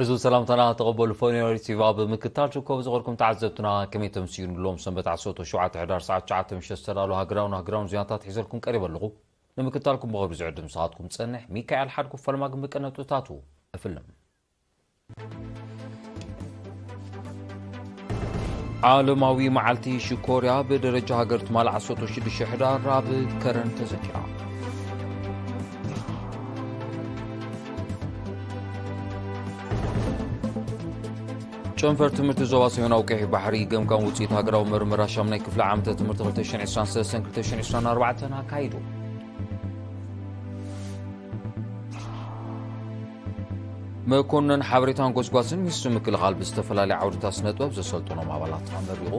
ዕዙዝ ሰላምታና ተቐበሉ። ፎኖ ሪቲቪ ኣብ ምክታል ትርከቡ ዝኸርኩም ተዓዘብትና ከመይ ተምስዩ ንብሎም። ሰንበት ዓሰርተ ሸውዓተ ሕዳር ሰዓት ትሽዓተ ምሸት ዝተዳለዉ ሃገራውን ሃገራውን ዜናታት ሒዘልኩም ቀሪበ ኣለኹ። ንምክታልኩም ብኸብሪ ዝዕድም ሰዓትኩም ጸንሕ። ሚካኤል ሓድጉ ፈለማ ግን ብቀነጥታቱ እፍልም። ዓለማዊ መዓልቲ ሽኮርያ ብደረጃ ሃገር ትማል ዓሰርተ ሽዱሽተ ሕዳር ኣብ ከረን ተዘኪራ። ጨንፈር ትምህርቲ ዞባ ሰሜናዊ ቀይሕ ባሕሪ ገምጋም ውፅኢት ሃገራዊ መርመራ ሻምናይ ክፍሊ ዓመተ ትምህርቲ ክልተ ሽሕን ዕስራን ሰለስተን ክልተ ሽሕን ዕስራን ኣርባዕተን ኣካይዱ። መኮነን ሓበሬታን ጎስጓስን ሚኒስትሪ ምክልኻል ብዝተፈላለዩ ዓውድታት ስነ ጥበብ ዘሰልጠኖም ኣባላት ኣመሪቑ።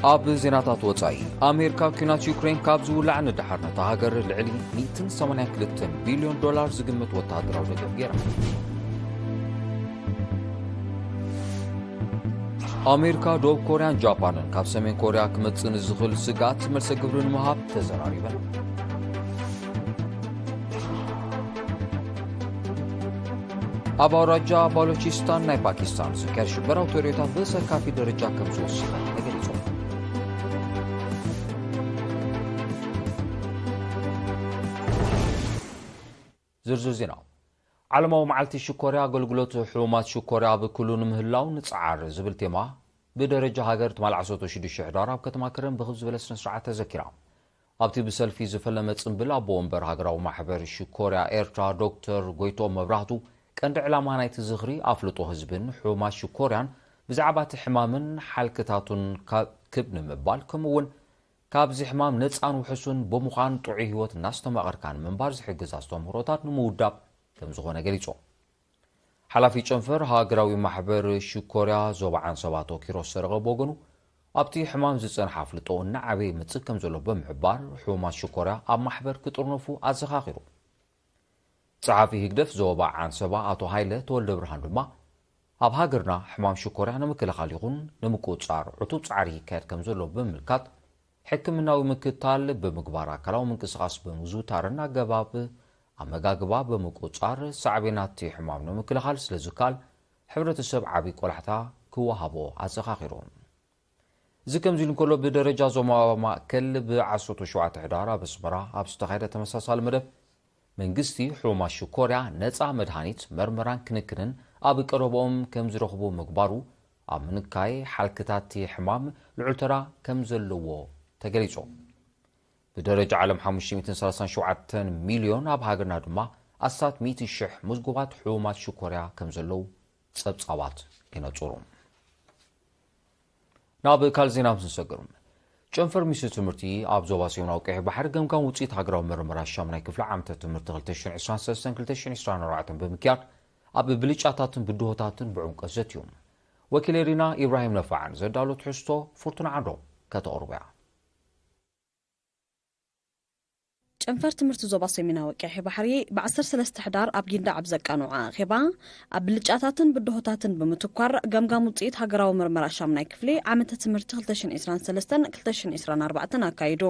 ኣብ ዜናታት ወጻኢ፣ ኣሜሪካ ኲናት ዩክሬን ካብ ዝውላዕ ንደሓር ነታ ሃገር ልዕሊ ሚእትን ሰማንያን ክልተን ቢልዮን ዶላር ዝግመት ወተሃደራዊ ደገፍ ገይራ። ኣሜሪካ፣ ደቡብ ኮርያን ጃፓንን ካብ ሰሜን ኮርያ ክመጽእ ንዝኽእል ስግኣት መልሰ ግብሪ ንምሃብ ተዘራሪበን። ኣብ ኣውራጃ ባሎቺስታን ናይ ፓኪስታን ዝካየድ ሽበራዊ ተርእዮታት ብሰካፊ ደረጃ ከም ዝወሰኸ ተገሊጹ። ዝርዝር ዜና። ዓለማዊ መዓልቲ ሽኮርያ ኣገልግሎት ሕሙማት ሽኮርያ ኣብ ኩሉ ንምህላው ንጽዓር ዝብል ቴማ ብደረጃ ሃገር ትማል ዓሰርተ ሽዱሽተ ሕዳር ኣብ ከተማ ከረን ብኽብ ዝበለ ስነ ስርዓት ተዘኪራ። ኣብቲ ብሰልፊ ዝፈለመ ጽምብል ኣቦ ወንበር ሃገራዊ ማሕበር ሽኮርያ ኤርትራ ዶክተር ጎይትኦም መብራህቱ ቀንዲ ዕላማ ናይቲ ዝኽሪ ኣፍልጦ ህዝብን ሕሙማት ሽኮርያን ብዛዕባ እቲ ሕማምን ሓልክታቱን ካብ ክብ ንምባል ከምኡ እውን ካብዚ ሕማም ነጻን ውሕሱን ብምዃን ጥዑይ ህይወት እናስተማቐርካ ንምንባር ዝሕግዝ ኣስተምህሮታት ንምውዳብ ከም ዝኾነ ገሊጹ። ሓላፊ ጨንፈር ሃገራዊ ማሕበር ሽኮርያ ዞባ ዓንሰባ ኣቶ ኪሮስ ሰረቐ ብወገኑ ኣብቲ ሕማም ዝጸንሐ ኣፍልጦ እናዓበየ ይመጽእ ከም ዘሎ ብምሕባር ሕሙማት ሽኮርያ ኣብ ማሕበር ክጥርነፉ ኣዘኻኺሩ። ጸሓፊ ህግደፍ ዞባ ዓንሰባ ኣቶ ሃይለ ተወልደ ብርሃን ድማ ኣብ ሃገርና ሕማም ሽኮርያ ንምክልኻል ይኹን ንምቁጽጻር ዕቱብ ጻዕሪ ይካየድ ከም ዘሎ ብምምልካት ሕክምናዊ ምክትታል ብምግባር ኣካላዊ ምንቅስቓስ ብምዝውታርን ኣገባብ ኣመጋግባ ብምቁጽጻር ሳዕቤናት እቲ ሕማም ንምክልኻል ስለ ዝከኣል ሕብረተሰብ ዓብዪ ቆላሕታ ክወሃቦ ኣዘኻኺሩ። እዚ ከምዚ ኢሉ እንከሎ ብደረጃ ዞባ ማእከል ብ ዓሰርተ ሸውዓተ ሕዳር ኣብ ኣስመራ ኣብ ዝተኻየደ ተመሳሳሊ መደብ መንግስቲ ሕሙማት ሽኮርያ ነጻ መድሃኒት መርመራን ክንክንን ኣብ ቀረብኦም ከም ዝረኽቡ ምግባሩ ኣብ ምንካይ ሓልክታት እቲ ሕማም ልዑል ተራ ከም ዘለዎ ተገሊጹ። ብደረጃ ዓለም ሓሙሽተ ሚእትን ሰላሳን ሸውዓተን ሚልዮን ኣብ ሃገርና ድማ ኣስታት ሚእቲ ሽሕ ምዝጉባት ሕሙማት ሽኮርያ ከም ዘለዉ ጸብጻባት ይነጽሩ። ናብ ካልእ ዜና ምስ ንሰግር፣ ጨንፈር ሚኒስትሪ ትምህርቲ ኣብ ዞባ ሰሜናዊ ቀይሕ ባሕሪ ገምጋም ውፅኢት ሃገራዊ መርመራ ሻምናይ ክፍሊ ዓመተ ትምህርቲ ክልተ ሽሕን ዕስራን ሰለስተን ክልተ ሽሕን ዕስራን ኣርባዕተን ብምክያድ ኣብ ብልጫታትን ብድሆታትን ብዕምቀት ዘትዩ። ወኪል ኤሪና ኢብራሂም ነፋዓን ዘዳሎ ትሕዝቶ ፍርቱና ዓንዶ ከተቕርቦ እያ። ጨንፈር ትምህርቲ ዞባ ሰሜናዊ ቀይሕ ባሕሪ ብ ዓሰርተ ሰለስተ ሕዳር ኣብ ጊንዳዕ ኣብ ዘቃንዖ ኣኼባ፣ ኣብ ብልጫታትን ብድሆታትን ብምትኳር ገምጋም ውፅኢት ሃገራዊ መርመራ ሻምናይ ክፍሊ ዓመተ ትምህርቲ ክልተ ሽሕን ዕስራን ሰለስተን ክልተ ሽሕን ዕስራን ኣርባዕተን ኣካይዱ።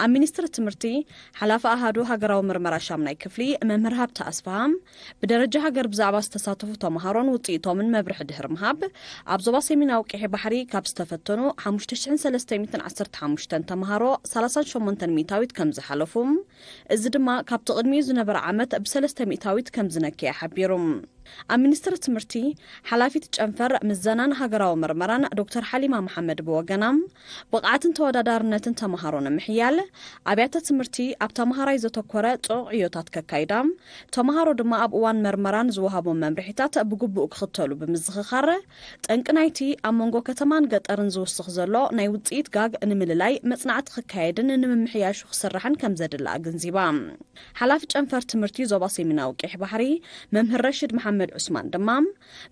ኣብ ሚኒስትሪ ትምህርቲ ሓላፊ ኣሃዱ ሃገራዊ መርመራ ሻምናይ ክፍሊ መምህር ሃብተ ኣስፍሃ፣ ብደረጃ ሃገር ብዛዕባ ዝተሳተፉ ተምሃሮን ውፅኢቶምን መብርሒ ድሕሪ ምሃብ፣ ኣብ ዞባ ሰሜናዊ ቀይሕ ባሕሪ ካብ ዝተፈተኑ ሓሙሽተ ሽሕን ሰለስተ ሚእትን ዓሰርተ ሓሙሽተን ተምሃሮ ሰላሳን ሸሞንተን ሚእታዊት ከም ዝሓለፉ፣ እዚ ድማ ካብቲ ቅድሚኡ ዝነበረ ዓመት ብሰለስተ ሚእታዊት ከም ዝነከየ ሓቢሩ። ኣብ ሚኒስትሪ ትምህርቲ ሓላፊት ጨንፈር ምዘናን ሃገራዊ መርመራን ዶክተር ሓሊማ መሓመድ ብወገና፣ ብቕዓትን ተወዳዳርነትን ተምሃሮ ንምሕያል ኣብያተ ትምህርቲ ኣብ ተምሃራይ ዘተኮረ ጽዑቕ ዕዮታት ከካይዳ፣ ተምሃሮ ድማ ኣብ እዋን መርመራን ዝወሃቦም መምርሒታት ብግቡእ ክኽተሉ ብምዝኽኻር፣ ጠንቂ ናይቲ ኣብ መንጎ ከተማን ገጠርን ዝውስኽ ዘሎ ናይ ውጽኢት ጋግ ንምልላይ መጽናዕቲ ክካየድን ንምምሕያሹ ክስራሕን ከም ዘድሊ ኣገንዚባ። ሓላፊ ጨንፈር ትምህርቲ ዞባ ሰሜናዊ ቀይሕ ባሕሪ መምህር ረሽድ መሓመድ መድ ዑስማን ድማ፣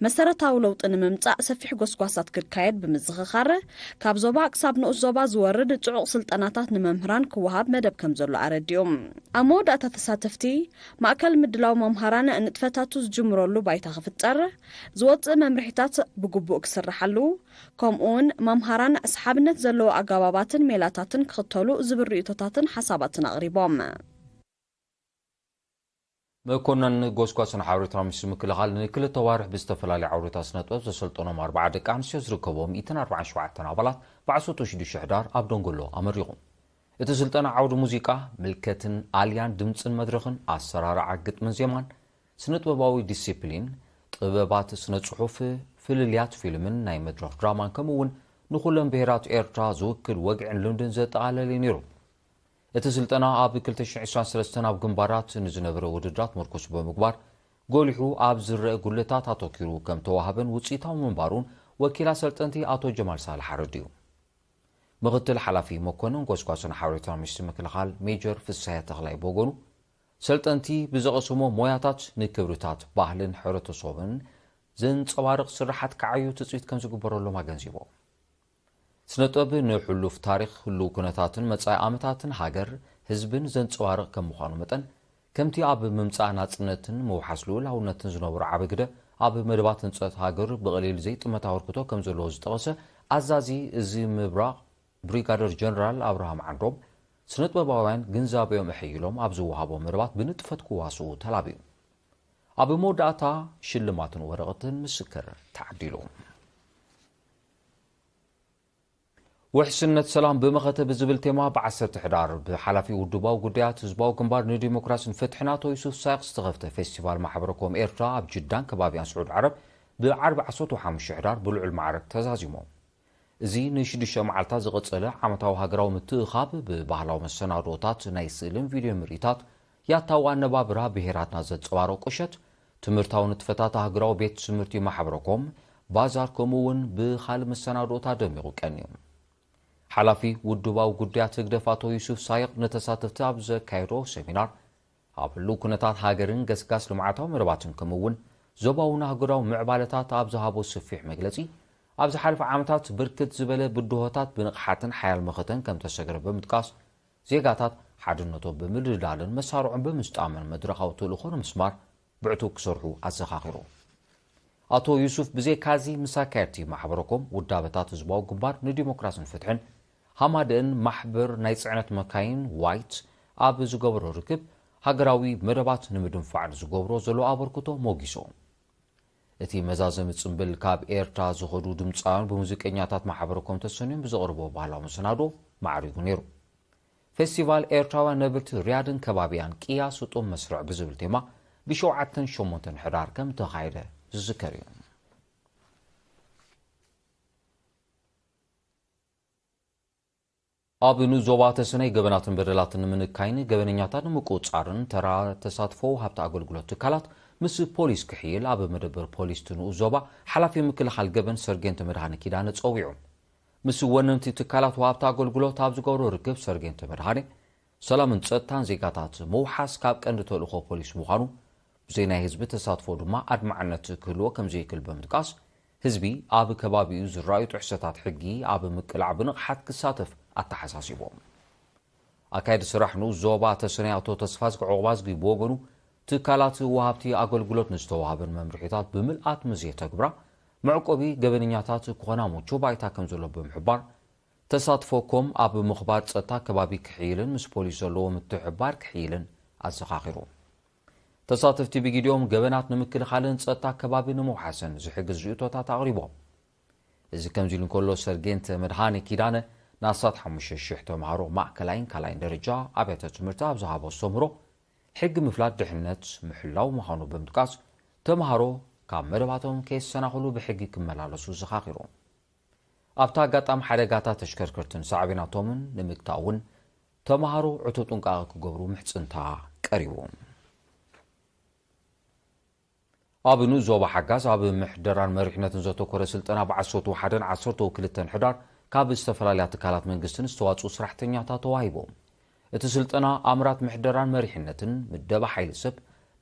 መሰረታዊ ለውጢ ንምምጻእ ሰፊሕ ጎስጓሳት ክካየድ ብምዝኽኻር፣ ካብ ዞባ ክሳብ ንኡስ ዞባ ዝወርድ ጽዑቕ ስልጠናታት ንመምህራን ክወሃብ መደብ ከም ዘሎ ኣረዲኡ። ኣብ መወዳእታ ተሳተፍቲ፣ ማእከል ምድላው መምሃራን ንጥፈታቱ ዝጅምረሉ ባይታ ክፍጠር፣ ዝወጽእ መምርሒታት ብግቡእ ክስርሓሉ፣ ከምኡውን መምሃራን ሰሓብነት ዘለዎ ኣገባባትን ሜላታትን ክኽተሉ ዝብል ርእይቶታትን ሓሳባትን ኣቕሪቦም። መኮነን ጎስጓስን ሓበሬታን ሚኒስትሪ ምክልኻል ንክልተ ዋርሕ ብዝተፈላለየ ዓውድታት ስነጥበብ ዘሰልጠኖም ኣርባዓ ደቂ ኣንስትዮ ዝርከቦም ሚእትን ኣርባዓን ሸውዓተን ኣባላት ብዓሰርተ ሽዱሽተ ሕዳር ኣብ ደንጎሎ ኣመሪቑ። እቲ ስልጠና ዓውዲ ሙዚቃ፣ ምልከትን ኣልያን ድምጽን መድረኽን፣ ኣሰራርዓ ግጥምን ዜማን፣ ስነጥበባዊ ዲሲፕሊን፣ ጥበባት ስነ ጽሑፍ፣ ፍልልያት ፊልምን ናይ መድረኽ ድራማን ከምኡ እውን ንኹለን ብሄራት ኤርትራ ዝውክል ወግዕን ልምድን ዘጠቓለለ እዩ ነይሩ። እቲ ስልጠና ኣብ ክልተ ሽሕን ዕስራን ሰለስተን ኣብ ግንባራት ንዝነበረ ውድድራት ምርኩስ ብምግባር ጎሊሑ ኣብ ዝረአ ጉድለታት ኣተኪሩ ከም ተዋህበን ውፅኢታዊ ምንባሩን ወኪል ኣሰልጠንቲ ኣቶ ጀማል ሳልሕ ኣረዲኡ። ምኽትል ሓላፊ መኮነን ጎስጓስን ሓበሬታን ሚኒስትሪ ምክልኻል ሜጀር ፍስሃየ ተኽላይ ብወገኑ ሰልጠንቲ ብዘቐስሞ ሞያታት ንክብርታት ባህልን ሕብረተሰብን ዘንፀባርቕ ስራሓት ክዓዩ ትፅቢት ከም ዝግበረሎም ኣገንዚቦም። ስነጥበብ ንሕሉፍ ታሪኽ፣ ህሉው ኩነታትን መጻኢ ዓመታትን ሃገር፣ ህዝብን ዘንጸባርቕ ከም ምዃኑ መጠን፣ ከምቲ ኣብ ምምጻእ ናጽነትን ምውሓስ ልኡላውነትን ዝነበሮ ዓቢ ግደ ኣብ መደባት ህንጸት ሃገር ብቐሊል ዘይጥመት ኣበርክቶ ከም ዘለዎ ዝጠቐሰ ኣዛዚ እዚ ምብራቕ ብሪጋደር ጀነራል ኣብርሃም ዓንዶም፣ ስነጥበባውያን ግንዛቤኦም ኣሐይሎም ኣብ ዝወሃቦ መደባት ብንጥፈት ክዋስኡ ተላብዩ። ኣብ መወዳእታ ሽልማትን ወረቐትን ምስክር ተዓዲሉ። ውሕስነት ሰላም ብመኸተ ብዝብል ቴማ ብ ዓሰርተ ሕዳር ብሓላፊ ውድባዊ ጉዳያት ህዝባዊ ግንባር ንዲሞክራስን ፍትሕን ኣቶ ዩሱፍ ሳይቕ ዝተኸፍተ ፌስቲቫል ማሕበረ ኮም ኤርትራ ኣብ ጅዳን ከባቢኣን ስዑድ ዓረብ ብዓርቢ ዓሰርተ ሓሙሽተ ሕዳር ብልዑል ማዕረግ ተዛዚሙ። እዚ ንሽዱሽተ መዓልታት ዝቐጸለ ዓመታዊ ሃገራዊ ምትእኻብ ብባህላዊ መሰናድኦታት ናይ ስእልን ቪድዮ ምርኢታት ያታዊ ኣነባብራ ብሄራትና ዘንጸባርቕ ቁሸት፣ ትምህርታዊ ንጥፈታት ኣህጉራዊ ቤት ትምህርቲ ማሕበረኮም፣ ባዛር ከምኡ እውን ብኻልእ መሰናድኦታት ደሚቑ ቀንዩ። ሓላፊ ውድባዊ ጉዳያት ህግደፍ ኣቶ ዩሱፍ ሳይቕ ንተሳተፍቲ ኣብ ዘካየዶ ሰሚናር፣ ኣብ ህሉው ኩነታት ሃገርን ገስጋስ ልምዓታዊ መደባትን ከምኡ እውን ዞባውን ኣህጉራዊ ምዕባለታት ኣብ ዝሃቦ ሰፊሕ መግለጺ፣ ኣብ ዝሓለፈ ዓመታት ብርክት ዝበለ ብድሆታት ብንቕሓትን ሓያል መኸተን ከም ተሰግረ ብምጥቃስ፣ ዜጋታት ሓድነቶም ብምድልዳልን መሳርዖም ብምስጣምን መድረኻዊ ተልእኾ ንምስማር ብዕቱብ ክሰርሑ ኣዘኻኺሩ። ኣቶ ዩሱፍ ብዘይካዚ ምስ ኣካየድቲ ማሕበረኮም ውዳበታት ህዝባዊ ግንባር ንዲሞክራስን ፍትሕን ሃማደእን ማሕበር ናይ ጽዕነት መካይን ዋይት ኣብ ዝገበሮ ርክብ ሃገራዊ መደባት ንምድንፋዕ ንዝገብሮ ዘሎ ኣበርክቶ ሞጊሱ። እቲ መዛዘሚ ጽምብል ካብ ኤርትራ ዝኸዱ ድምጻውያን ብሙዚቀኛታት ማሕበረኮም ተሰንዮም ብዘቕርቦ ባህላዊ መሰናዶ ማዕሪጉ ነይሩ። ፌስቲቫል ኤርትራውያን ነብርቲ ሪያድን ከባቢኣን ቅያ ስጡም መስርዕ ብዝብል ቴማ ብሸውዓተን ሸሞንተን ሕዳር ከም ተኻየደ ዝዝከር እዩ። ኣብ ንኡስ ዞባ ተሰነይ ገበናትን በደላትን ንምንካይን ገበነኛታት ንምቁጽጻርን ተራ ተሳትፎ ወሃብቲ ኣገልግሎት ትካላት ምስ ፖሊስ ክሕይል ኣብ መደበር ፖሊስ እቲ ንኡስ ዞባ ሓላፊ ምክልኻል ገበን ሰርጌንት መድሃነ ኪዳነ ጸዊዑ። ምስ ወነንቲ ትካላት ወሃብቲ ኣገልግሎት ኣብ ዝገብሮ ርክብ ሰርጌንት መድሃኔ፣ ሰላምን ጸጥታን ዜጋታት ምውሓስ ካብ ቀንዲ ተልእኾ ፖሊስ ምዃኑ፣ ብዘይ ናይ ህዝቢ ተሳትፎ ድማ ኣድማዕነት ክህልዎ ከም ዘይክእል ብምጥቃስ፣ ህዝቢ ኣብ ከባቢኡ ዝረኣዩ ጥሕሰታት ሕጊ ኣብ ምቅላዕ ብንቕሓት ክሳተፍ ኣተሓሳሲቦም። ኣካየዲ ስራሕ ንኡስ ዞባ ተሰነይ ኣቶ ተስፋዝጊ ዑቕባዝጊ ብወገኑ፣ ትካላት ወሃብቲ ኣገልግሎት ንዝተዋህበን መምርሒታት ብምልኣት ምስ የተግብራ፣ መዕቆቢ ገበነኛታት ክኾና ምቹው ባይታ ከም ዘሎ ብምሕባር፣ ተሳትፎ ኮም ኣብ ምኽባር ጸጥታ ከባቢ ክሕይልን ምስ ፖሊስ ዘለዎ ምትሕብባር ክሕይልን ኣዘኻኺሩ። ተሳተፍቲ ብግዲኦም ገበናት ንምክልኻልን ጸጥታ ከባቢ ንምውሓስን ዝሕግዝ ርእይቶታት ኣቕሪቦም። እዚ ከምዚ ኢሉ እንከሎ፣ ሰርጌንት መድሃኔ ኪዳነ ንኣስታት ሓሙሽተ ሽሕ ተምሃሮ ማእከላይን ካልኣይን ደረጃ ኣብያተ ትምህርቲ ኣብ ዝሃቦ ኣስተምህሮ፣ ሕጊ ምፍላጥ ድሕነት ምሕላው ምዃኑ ብምጥቃስ፣ ተምሃሮ ካብ መደባቶም ከየሰናኽሉ ብሕጊ ክመላለሱ ዘኻኺሩ። ኣብቲ ኣጋጣሚ ሓደጋታት ተሽከርከርትን ሳዕቤናቶምን ንምግታእ እውን ተምሃሮ ዕቱብ ጥንቃቐ ክገብሩ ምሕጽንታ ቀሪቡ። ኣብ ንኡስ ዞባ ሓጋዝ ኣብ ምሕደራን መሪሕነትን ዘተኮረ ስልጠና ብ ዓሰርተ ሓደን ዓሰርተ ክልተን ሕዳር ካብ ዝተፈላለያ ትካላት መንግስትን ዝተዋፅኡ ስራሕተኛታት ተዋሂቡ። እቲ ስልጠና ኣምራት ምሕደራን መሪሕነትን፣ ምደባ ሓይሊ ሰብ፣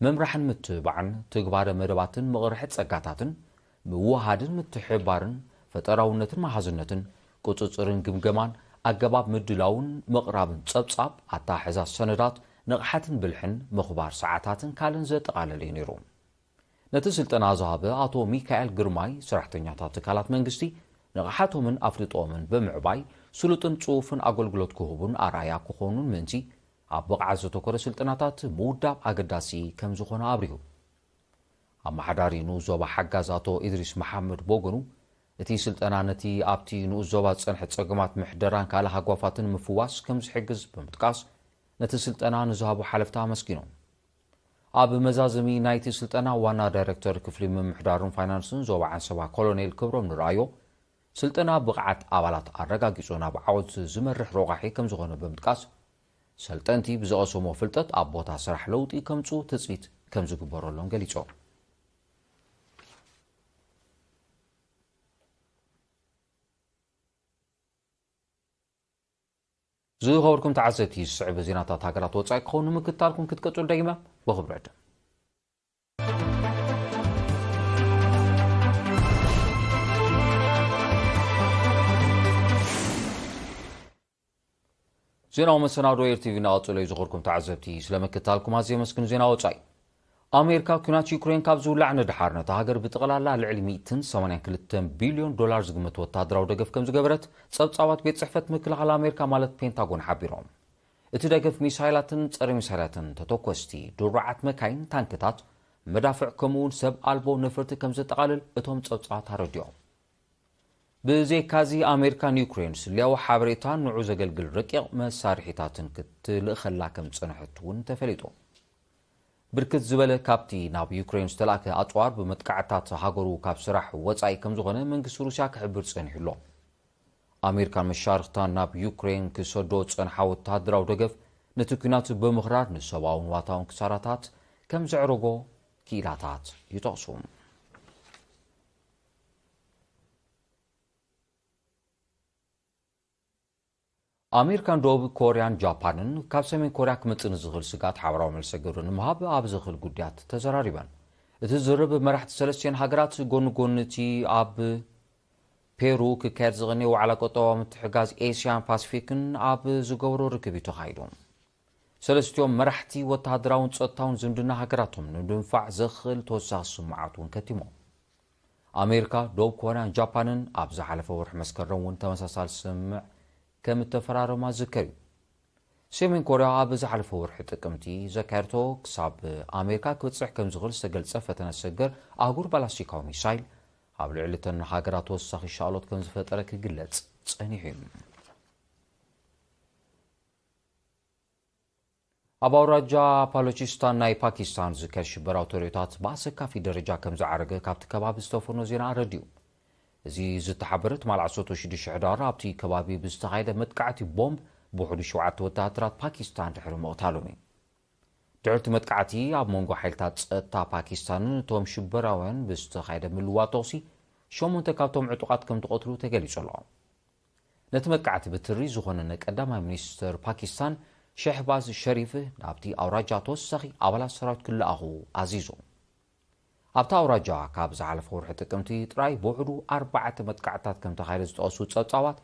ምምራሕን ምትብባዕን ትግባረ መደባትን ምቕርሒ ጸጋታትን፣ ምውሃድን ምትሕብባርን ፈጠራውነትን መሃዝነትን፣ ቁጽጽርን ግምገማን ኣገባብ ምድላውን ምቕራብን ጸብጻብ ኣተሓሕዛ ሰነዳት፣ ንቕሓትን ብልሕን ምኽባር ሰዓታትን ካልእን ዘጠቓለለ እዩ ነይሩ። ነቲ ስልጠና ዝሃበ ኣቶ ሚካኤል ግርማይ፣ ሰራሕተኛታት ትካላት መንግስቲ ንቕሓቶምን ኣፍልጦኦምን ብምዕባይ፣ ስሉጥን ጽፉፍን ኣገልግሎት ክህቡን ኣርኣያ ክኾኑን ምእንቲ፣ ኣብ ብቕዓት ዘተኮረ ስልጠናታት ምውዳብ ኣገዳሲ ከም ዝኾነ ኣብሪሁ። ኣመሓዳሪ ንኡስ ዞባ ሓጋዝ ኣቶ ኢድሪስ መሓመድ ብወገኑ፣ እቲ ስልጠና ነቲ ኣብቲ ንኡስ ዞባ ዝጸንሐ ጸገማት ምሕደራን ካልእ ሃጓፋትን ምፍዋስ ከም ዝሕግዝ ብምጥቃስ፣ ነቲ ስልጠና ንዝሃቡ ሓለፍቲ ኣመስጊኑ። ኣብ መዛዘሚ ናይቲ ስልጠና፣ ዋና ዳይረክተር ክፍሊ ምምሕዳርን ፋይናንስን ዞባ ዓንሰባ ኮሎኔል ክብሮም ንርኣዮ፣ ስልጠና ብቕዓት ኣባላት ኣረጋጊጹ ናብ ዓወት ዝመርሕ ረቋሒ ከም ዝኾነ ብምጥቃስ፣ ሰልጠንቲ ብዝቐሰሞ ፍልጠት ኣብ ቦታ ስራሕ ለውጢ ከምጽኡ ትጽቢት ከም ዝግበረሎም ገሊጾም። ዝኸበርኩም ተዓዘብቲ፣ ዝስዕብ ዜናታት ሃገራት ወጻኢ ክኸውን ንምክትታልኩም ክትቀጽሉ ደጊመ ብኽብሪ ዕድም። ዜናዊ መሰናዶ ኤር ቲቪ እናቐጸሉ እዩ። ዝኸበርኩም ተዓዘብቲ፣ ስለ ምክትታልኩም ኣዝየ የመስግን። ዜና ወጻኢ። ኣሜሪካ፣ ኲናት ዩክሬን ካብ ዝውላዕ ንድሓር፣ ነታ ሃገር ብጠቕላላ ልዕሊ ሚእትን ሰማንያን ክልተን ቢልዮን ዶላር ዝግመት ወተሃደራዊ ደገፍ ከም ዝገበረት ጸብጻባት ቤት ጽሕፈት ምክልኻል ኣሜሪካ፣ ማለት ፔንታጎን፣ ሓቢሮም። እቲ ደገፍ ሚሳይላትን ጸረ ሚሳይላትን፣ ተተኮስቲ፣ ድሩዓት መካይን፣ ታንክታት፣ መዳፍዕ፣ ከምኡውን ሰብ ኣልቦ ነፈርቲ ከም ዘጠቓልል እቶም ጸብጻባት ኣረዲኦም። ብዘይካዚ፣ ኣሜሪካ ንዩክሬን ስለያዊ ሓበሬታን ንዑ ዘገልግል ረቂቕ መሳርሒታትን ክትልእኸላ ከም ዝጸንሐት እውን ተፈሊጡ። ብርክት ዝበለ ካብቲ ናብ ዩክሬን ዝተላእከ ኣጽዋር፣ ብመጥቃዕታት ሃገሩ ካብ ስራሕ ወጻኢ ከም ዝኾነ መንግስቲ ሩስያ ክሕብር ጸኒሑ ኣሎ። ኣሜሪካን መሻርኽታን ናብ ዩክሬን ክሰዶ ዝጸንሓ ወተሃደራዊ ደገፍ፣ ነቲ ኲናት ብምኽራር ንሰብኣውን ዋታውን ክሳራታት ከም ዘዕረጎ ክኢላታት ይጠቕሱ። ኣሜሪካን ደቡብ ኮርያን ጃፓንን፣ ካብ ሰሜን ኮርያ ክመጽእ ንዝኽእል ስግኣት ሓባራዊ መልሰ ግብሪ ንምሃብ ኣብ ዝኽእል ጉዳያት ተዘራሪበን። እቲ ዝርርብ፣ መራሕቲ ሰለስቲአን ሃገራት ጎኒ ጎኒ እቲ ኣብ ፔሩ ክካየድ ዝቐነየ ዋዕላ ቁጠባዊ ምትሕግጋዝ ኤስያን ፓሲፊክን ኣብ ዝገበሮ ርክብ እዩ ተኻይዱ። ሰለስቲኦም መራሕቲ፣ ወተሃደራውን ጸጥታውን ዝምድና ሃገራቶም ንምድንፋዕ ዘኽእል ተወሳኺ ስምምዓት እውን ከቲሞም። ኣሜሪካ፣ ደቡብ ኮርያን ጃፓንን ኣብ ዝሓለፈ ወርሒ መስከረም እውን ተመሳሳሊ ስምምዕ ከም እተፈራረማ ዝዝከር እዩ። ሰሜን ኮርያ ኣብ ዝሓለፈ ወርሒ ጥቅምቲ ዘካየድቶ፣ ክሳብ ኣሜሪካ ክበጽሕ ከም ዝኽእል ዝተገልጸ ፈተነ ሰገር ኣህጉር ባላስቲካዊ ሚሳይል፣ ኣብ ልዕሊ እተን ሃገራት ተወሳኺ ሻቕሎት ከም ዝፈጠረ ክግለጽ ጸኒሑ እዩ። ኣብ ኣውራጃ ባሎቺስታን ናይ ፓኪስታን ዝካየድ ሽበራዊ ተርእዮታት ብኣሰካፊ ደረጃ ከም ዝዓረገ ካብቲ ከባቢ ዝተፈኖ ዜና ኣረዲኡ። እዚ ዝተሓበረ ትማል ዓሰርተ ሽዱሽተ ሕዳር ኣብቲ ከባቢ ብዝተኻየደ መጥቃዕቲ ቦምብ ብውሕዱ ሸውዓተ ወተሃደራት ፓኪስታን ድሕሪ ምቕታሎም እዩ። ድሕርቲ መጥቃዕቲ፣ ኣብ መንጎ ሓይልታት ጸጥታ ፓኪስታንን እቶም ሽበራውያን ብዝተኻየደ ምልዋ ተኹሲ፣ ሸሞንተ ካብቶም ዕጡቓት ከም ተቐትሉ ተገሊጹ ኣሎ። ነቲ መጥቃዕቲ ብትሪ ዝኾነነ ቀዳማይ ሚኒስተር ፓኪስታን ሸህባዝ ሸሪፍ፣ ናብቲ ኣውራጃ ተወሳኺ ኣባላት ሰራዊት ክለኣኹ ኣዚዙ። ኣብታ ኣውራጃ ካብ ዝሓለፈ ወርሒ ጥቅምቲ ጥራይ ብውሕዱ ኣርባዕተ መጥቃዕትታት ከም ተኻየደ ዝጠቐሱ ጸብጻባት፣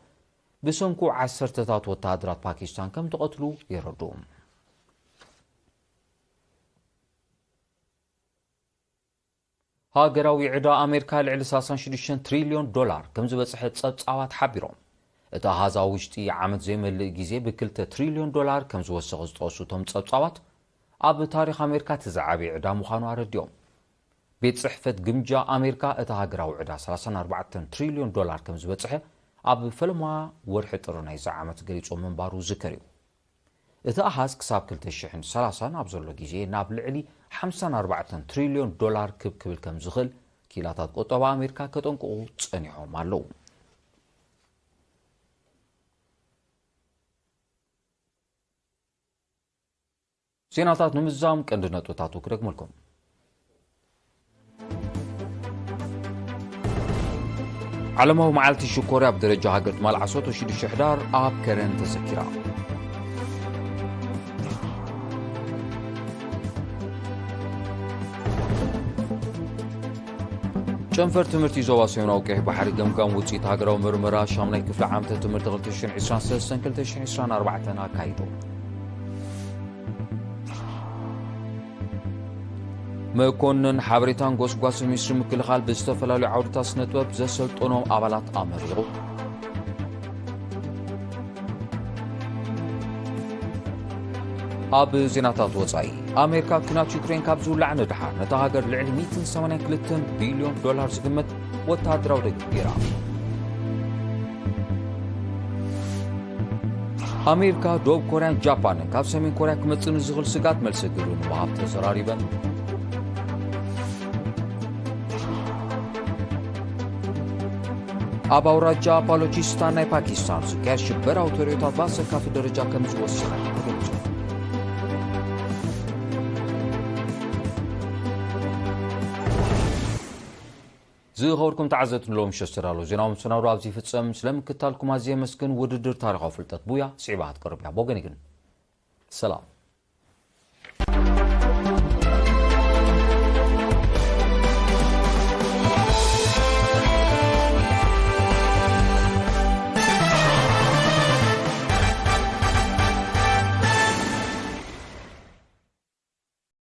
ብሰንኩ ዓሰርተታት ወተሃደራት ፓኪስታን ከም ተቐትሉ የረድኡ። ሃገራዊ ዕዳ ኣሜሪካ ልዕሊ ሰላሳን ሽዱሽተን ትሪልዮን ዶላር ከም ዝበጽሐ ጸብጻባት ሓቢሮም። እቲ ኣሃዝ ኣብ ውሽጢ ዓመት ዘይመልእ ግዜ ብክልተ ትሪልዮን ዶላር ከም ዝወሰኸ ዝጠቐሱ እቶም ጸብጻባት፣ ኣብ ታሪኽ ኣሜሪካ እቲ ዝዓበየ ዕዳ ምዃኑ ኣረዲኦም። ቤት ጽሕፈት ግምጃ ኣሜሪካ፣ እቲ ሃገራዊ ዕዳ ሰላሳን ኣርባዕተን ትሪልዮን ዶላር ከም ዝበጽሐ ኣብ ፈለማ ወርሒ ጥሪ ናይዚ ዓመት ገሊጹ ምንባሩ ዝዝከር እዩ። እቲ ኣሃዝ ክሳብ ክልተ ሽሕን ሰላሳን ኣብ ዘሎ ግዜ ናብ ልዕሊ ሓምሳን ኣርባዕተን ትሪልዮን ዶላር ክብ ክብል ከም ዝኽእል ክኢላታት ቁጠባ ኣሜሪካ ከጠንቅቑ ጸኒሖም ኣለዉ። ዜናታት ንምዝዛም ቀንዲ ነጥብታቱ ክደግመልኩም። ዓለማዊ መዓልቲ ሽኮርያ ብደረጃ ሃገር ትማል ዓሰርተ ሽዱሽተ ሕዳር ኣብ ከረን ተዘኪራ። ጨንፈር ትምህርቲ ዞባ ሰሜናዊ ቀይሕ ባሕሪ ገምጋም ውፅኢት ሃገራዊ ምርመራ ሻምናይ ክፍሊ ዓመተ ትምህርቲ ክልተ ሽሕን ዕስራን ሰለስተን ክልተ ሽሕን ዕስራን ኣርባዕተን ኣካይዱ። መኮንን ሓበሬታን ጎስጓስ ሚኒስትሪ ምክልኻል ብዝተፈላለዩ ዓውድታት ስነ ጥበብ ዘሰልጠኖም ኣባላት ኣመሪቑ። ኣብ ዜናታት ወጻኢ፣ ኣሜሪካ ኲናት ዩክሬን ካብ ዝውላዕ ንድሓር ነታ ሃገር ልዕሊ ሚእትን ሰማንያን ክልተን ቢልዮን ዶላር ዝግመት ወተሃደራዊ ደገፍ ገይራ። ኣሜሪካ፣ ደቡብ ኮርያን ጃፓንን ካብ ሰሜን ኮርያ ክመጽእ ንዝኽእል ስጋት መልሲ ግብሪ ንምሃብ ተዘራሪበን። ኣብ ኣውራጃ ባሎቺስታን ናይ ፓኪስታን ዝካየድ ሽበራዊ ተርእዮታት ብኣሰካፊ ደረጃ ከም ዝወሰኸ ተገሊጹ። ዝኸበርኩም ተዓዘብቲ፣ ንሎሚ ምሸት ዝተዳለወ ዜናዊ መሰናዶ ኣብዚ ይፍጸም። ስለምክታልኩም ኣዝየ የመስግን። ውድድር ታሪኻዊ ፍልጠት ቡያ ስዒባ ክትቀርብ እያ። ብወገነይ ግን ሰላም።